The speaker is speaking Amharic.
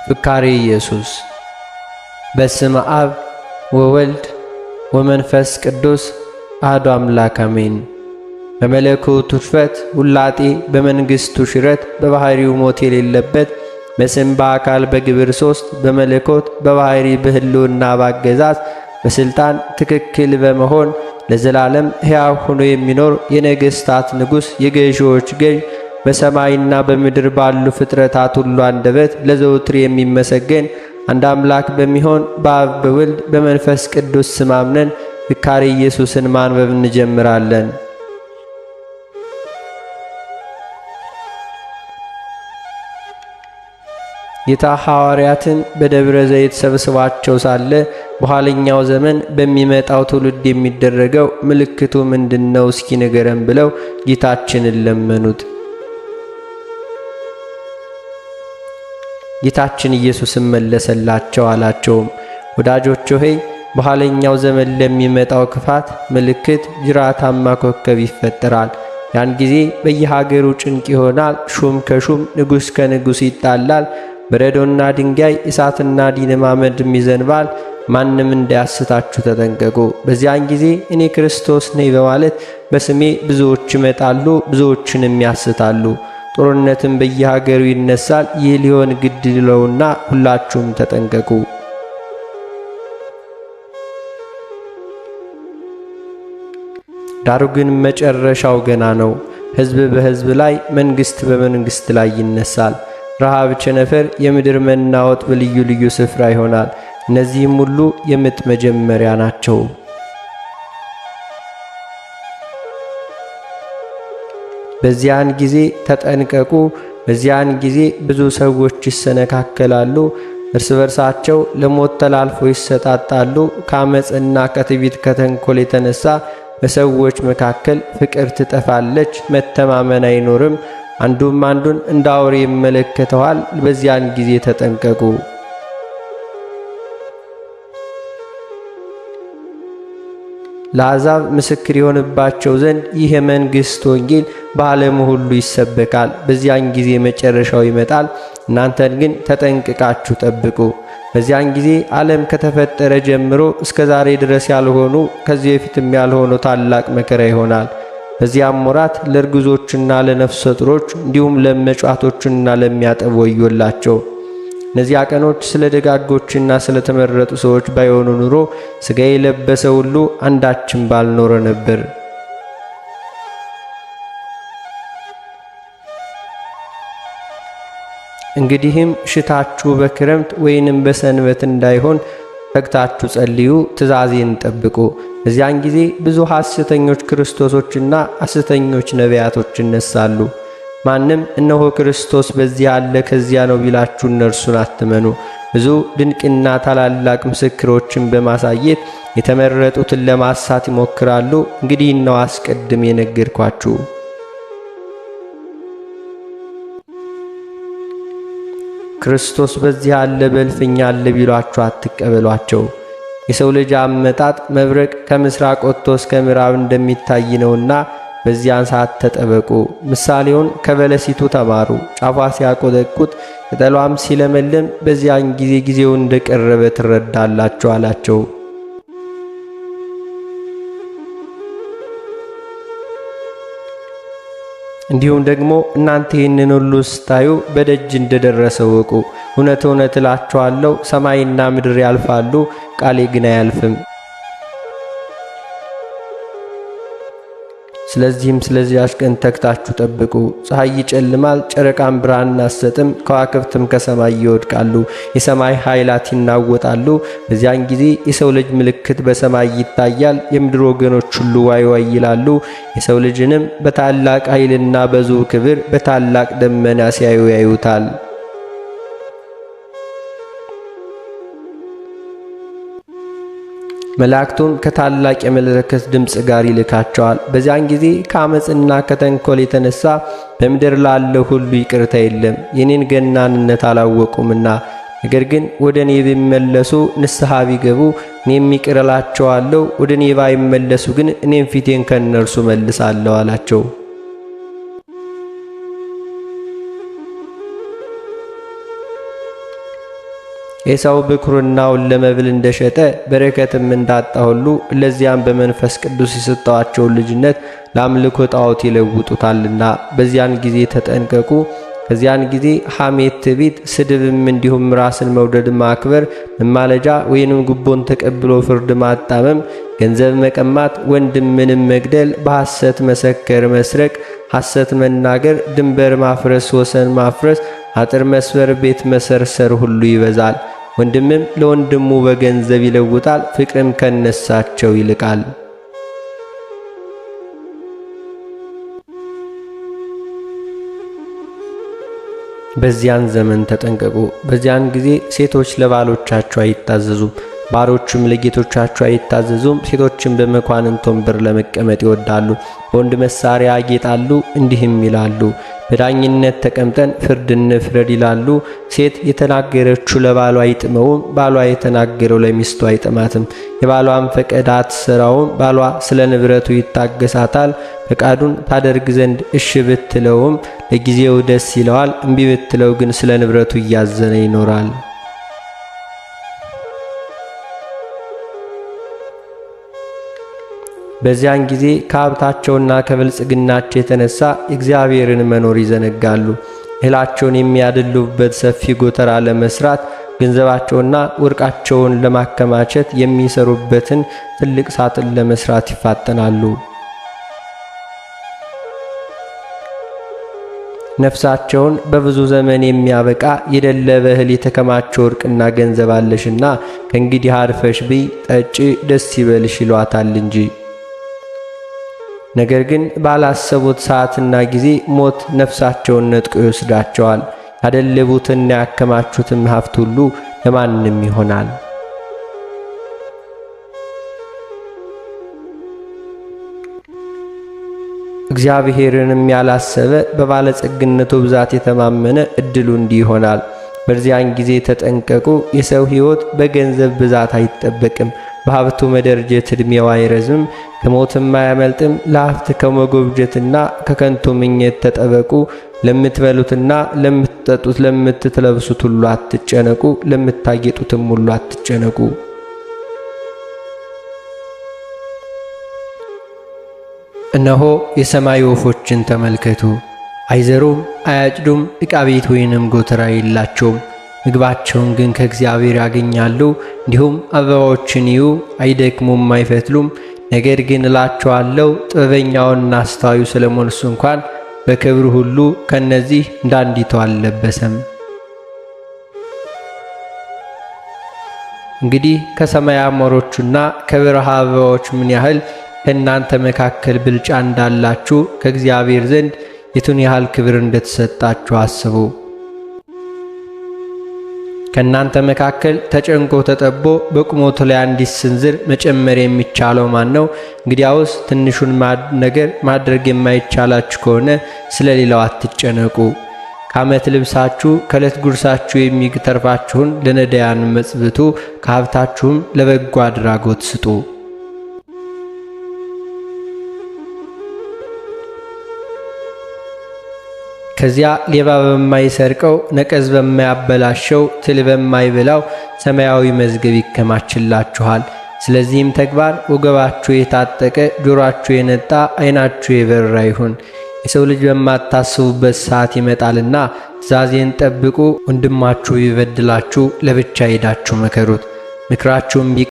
ፍካሬ ኢየሱስ። በስመ አብ ወወልድ ወመንፈስ ቅዱስ አሐዱ አምላክ አሜን። በመለኮቱ ኅልፈት ውላጤ በመንግሥቱ ሽረት በባሕሪው ሞት የሌለበት በስም በአካል በግብር ሦስት በመለኮት በባሕሪ በሕልውና ባገዛዝ በሥልጣን ትክክል በመሆን ለዘላለም ሕያው ሆኖ የሚኖር የነገሥታት ንጉሥ የገዢዎች ገዥ በሰማይና በምድር ባሉ ፍጥረታት ሁሉ አንደበት ለዘውትር የሚመሰገን አንድ አምላክ በሚሆን በአብ በወልድ በመንፈስ ቅዱስ ስም አምነን ፍካሬ ኢየሱስን ማንበብ እንጀምራለን። ጌታ ሐዋርያትን በደብረ ዘይት ሰብስባቸው ሳለ በኋለኛው ዘመን በሚመጣው ትውልድ የሚደረገው ምልክቱ ምንድነው? እስኪ ንገረን ብለው ጌታችንን ለመኑት። ጌታችን ኢየሱስም መለሰላቸው አላቸውም፣ ወዳጆች ሆይ በኋለኛው ዘመን ለሚመጣው ክፋት ምልክት ጅራታማ ኮከብ ይፈጠራል። ያን ጊዜ በየሀገሩ ጭንቅ ይሆናል። ሹም ከሹም ንጉሥ ከንጉሥ ይጣላል። በረዶና ድንጋይ እሳትና ዲን አመድም ይዘንባል። ማንም እንዳያስታችሁ ተጠንቀቁ። በዚያን ጊዜ እኔ ክርስቶስ ነኝ በማለት በስሜ ብዙዎች ይመጣሉ፣ ብዙዎችንም ያስታሉ። ጦርነትም በየሀገሩ ይነሳል። ይህ ሊሆን ግድ ይለውና ሁላችሁም ተጠንቀቁ። ዳሩ ግን መጨረሻው ገና ነው። ሕዝብ በሕዝብ ላይ፣ መንግሥት በመንግሥት ላይ ይነሳል። ረሃብ፣ ቸነፈር፣ የምድር መናወጥ በልዩ ልዩ ስፍራ ይሆናል። እነዚህም ሁሉ የምጥ መጀመሪያ ናቸው። በዚያን ጊዜ ተጠንቀቁ። በዚያን ጊዜ ብዙ ሰዎች ይሰነካከላሉ፣ እርስ በርሳቸው ለሞት ተላልፎ ይሰጣጣሉ። ከአመፅና ከትዕቢት ከተንኮል የተነሳ በሰዎች መካከል ፍቅር ትጠፋለች፣ መተማመን አይኖርም። አንዱም አንዱን እንደ አውሬ ይመለከተዋል። በዚያን ጊዜ ተጠንቀቁ። ለአሕዛብ ምስክር የሆንባቸው ዘንድ ይህ የመንግሥት ወንጌል በዓለሙ ሁሉ ይሰበካል። በዚያን ጊዜ መጨረሻው ይመጣል። እናንተን ግን ተጠንቅቃችሁ ጠብቁ። በዚያን ጊዜ ዓለም ከተፈጠረ ጀምሮ እስከ ዛሬ ድረስ ያልሆኑ ከዚህ በፊትም ያልሆኑ ታላቅ መከራ ይሆናል። በዚያም ወራት ለእርጉዞችና ለነፍሰ ጡሮች እንዲሁም ለመጫቶችና ለሚያጠቡ ወዮላቸው። እነዚያ ቀኖች ስለ ደጋጎችና ስለ ተመረጡ ሰዎች ባይሆኑ ኑሮ ሥጋ የለበሰ ሁሉ አንዳችም ባልኖረ ነበር። እንግዲህም ሽታችሁ በክረምት ወይንም በሰንበት እንዳይሆን ተግታችሁ ጸልዩ፣ ትእዛዜን ጠብቁ። በዚያን ጊዜ ብዙ ሐሰተኞች ክርስቶሶችና ሐሰተኞች ነቢያቶች ይነሳሉ። ማንም እነሆ ክርስቶስ በዚህ አለ ከዚያ ነው ቢላችሁ እነርሱን አትመኑ። ብዙ ድንቅና ታላላቅ ምስክሮችን በማሳየት የተመረጡትን ለማሳት ይሞክራሉ። እንግዲህ ነው አስቀድሜ የነገርኳችሁ። ክርስቶስ በዚህ አለ በእልፍኝ አለ ቢሏችሁ አትቀበሏቸው። የሰው ልጅ አመጣጥ መብረቅ ከምስራቅ ወጥቶ እስከ ምዕራብ እንደሚታይ ነውና በዚያን ሰዓት ተጠበቁ። ምሳሌውን ከበለሲቱ ተማሩ። ጫፏ ሲያቆጠቁጥ ቅጠሏም ሲለመልም በዚያን ጊዜ ጊዜው እንደቀረበ ትረዳላችሁ አላቸው። እንዲሁም ደግሞ እናንተ ይህንን ሁሉ ስታዩ በደጅ እንደደረሰ ወቁ። እውነት እውነት እላችኋለሁ ሰማይና ምድር ያልፋሉ፣ ቃሌ ግን አያልፍም። ስለዚህም ስለዚያች ቀን ተግታችሁ ጠብቁ። ፀሐይ ይጨልማል፣ ጨረቃም ብርሃን አትሰጥም፣ ከዋክብትም ከሰማይ ይወድቃሉ፣ የሰማይ ኃይላት ይናወጣሉ። በዚያን ጊዜ የሰው ልጅ ምልክት በሰማይ ይታያል። የምድር ወገኖች ሁሉ ዋይ ዋይ ይላሉ። የሰው ልጅንም በታላቅ ኃይልና በብዙ ክብር በታላቅ ደመና ሲያዩ ያዩታል። መላእክቱም ከታላቅ የመለከት ድምፅ ጋር ይልካቸዋል። በዚያን ጊዜ ከአመፅና ከተንኮል የተነሳ በምድር ላለው ሁሉ ይቅርታ የለም፣ የኔን ገናንነት አላወቁምና። ነገር ግን ወደ እኔ ቢመለሱ ንስሐ ቢገቡ እኔም ይቅር እላቸዋለሁ። ወደ እኔ ባይመለሱ ግን እኔም ፊቴን ከእነርሱ መልሳለሁ አላቸው። ኤሳው ብኩርናውን ለመብል እንደሸጠ በረከትም እንዳጣ ሁሉ ለዚያም በመንፈስ ቅዱስ የሰጠዋቸውን ልጅነት ለአምልኮ ጣዖት ይለውጡታልና በዚያን ጊዜ ተጠንቀቁ። ከዚያን ጊዜ ሐሜት፣ ትዕቢት፣ ስድብም እንዲሁም ራስን መውደድ፣ ማክበር፣ መማለጃ ወይንም ጉቦን ተቀብሎ ፍርድ ማጣመም፣ ገንዘብ መቀማት፣ ወንድምንም መግደል፣ በሐሰት መሰከር፣ መስረቅ፣ ሐሰት መናገር፣ ድንበር ማፍረስ፣ ወሰን ማፍረስ፣ አጥር መስበር፣ ቤት መሰርሰር ሁሉ ይበዛል። ወንድምም ለወንድሙ በገንዘብ ይለውጣል፣ ፍቅርም ከነሳቸው ይልቃል። በዚያን ዘመን ተጠንቀቁ። በዚያን ጊዜ ሴቶች ለባሎቻቸው አይታዘዙም፣ ባሮቹም ለጌቶቻቸው አይታዘዙም። ሴቶችም በመኳንንት ወንበር ለመቀመጥ ይወዳሉ፣ በወንድ መሳሪያ ያጌጣሉ። እንዲህም ይላሉ፣ በዳኝነት ተቀምጠን ፍርድ እንፍረድ ይላሉ። ሴት የተናገረችው ለባሏ አይጥመውም፣ ባሏ የተናገረው ለሚስቱ አይጥማትም። የባሏን ፈቀድ አትሰራውም፣ ባሏ ስለ ንብረቱ ይታገሳታል። ፈቃዱን ታደርግ ዘንድ እሺ ብትለውም ለጊዜው ደስ ይለዋል፣ እምቢ ብትለው ግን ስለ ንብረቱ እያዘነ ይኖራል። በዚያን ጊዜ ከሀብታቸውና ከብልጽግናቸው የተነሳ የእግዚአብሔርን መኖር ይዘነጋሉ። እህላቸውን የሚያደልቡበት ሰፊ ጎተራ ለመስራት ገንዘባቸውና ወርቃቸውን ለማከማቸት የሚሰሩበትን ትልቅ ሳጥን ለመስራት ይፋጠናሉ። ነፍሳቸውን በብዙ ዘመን የሚያበቃ የደለበ እህል የተከማቸ ወርቅና ገንዘብ አለሽና ከእንግዲህ አርፈሽ ብይ፣ ጠጪ፣ ደስ ይበልሽ ይሏታል እንጂ። ነገር ግን ባላሰቡት ሰዓትና ጊዜ ሞት ነፍሳቸውን ነጥቆ ይወስዳቸዋል። ያደለቡትና ያከማቹትም ሀብት ሁሉ ለማንም ይሆናል። እግዚአብሔርንም ያላሰበ በባለጸግነቱ ብዛት የተማመነ እድሉ እንዲህ ይሆናል። በዚያን ጊዜ ተጠንቀቁ። የሰው ሕይወት በገንዘብ ብዛት አይጠበቅም። በሀብቱ መደርጀት ዕድሜው አይረዝምም፣ ከሞትም አያመልጥም። ለሀብት ከመጎብጀትና ከከንቱ ምኘት ተጠበቁ። ለምትበሉትና ለምትጠጡት ለምትለብሱት ሁሉ አትጨነቁ፣ ለምታጌጡትም ሁሉ አትጨነቁ። እነሆ የሰማይ ወፎችን ተመልከቱ። አይዘሩም፣ አያጭዱም፣ ዕቃ ቤት ወይንም ጎተራ የላቸውም። ምግባቸውን ግን ከእግዚአብሔር ያገኛሉ። እንዲሁም አበባዎችን እዩ፣ አይደክሙም፣ አይፈትሉም። ነገር ግን እላችኋለሁ ጥበበኛውና አስተዋዩ ሰለሞንስ እንኳን በክብሩ ሁሉ ከነዚህ እንዳንዲቱ አልለበሰም። እንግዲህ ከሰማይ አሞሮቹና ከበረሃ አበባዎች ምን ያህል ከእናንተ መካከል ብልጫ እንዳላችሁ ከእግዚአብሔር ዘንድ የቱን ያህል ክብር እንደተሰጣችሁ አስቡ። ከእናንተ መካከል ተጨንቆ ተጠቦ በቁመቱ ላይ አንዲት ስንዝር መጨመር የሚቻለው ማን ነው? እንግዲያውስ ትንሹን ነገር ማድረግ የማይቻላችሁ ከሆነ ስለ ሌላው አትጨነቁ። ከዓመት ልብሳችሁ ከዕለት ጉርሳችሁ የሚተርፋችሁን ለነዳያን መጽብቱ፣ ከሀብታችሁም ለበጎ አድራጎት ስጡ። ከዚያ ሌባ በማይሰርቀው ነቀዝ በማያበላሸው ትል በማይበላው ሰማያዊ መዝገብ ይከማችላችኋል። ስለዚህም ተግባር ወገባችሁ የታጠቀ ጆሮአችሁ የነጣ ዓይናችሁ የበራ ይሁን። የሰው ልጅ በማታስቡበት ሰዓት ይመጣልና ትእዛዜን ጠብቁ። ወንድማችሁ ቢበድላችሁ ለብቻ ሄዳችሁ መከሩት፣ ምክራችሁም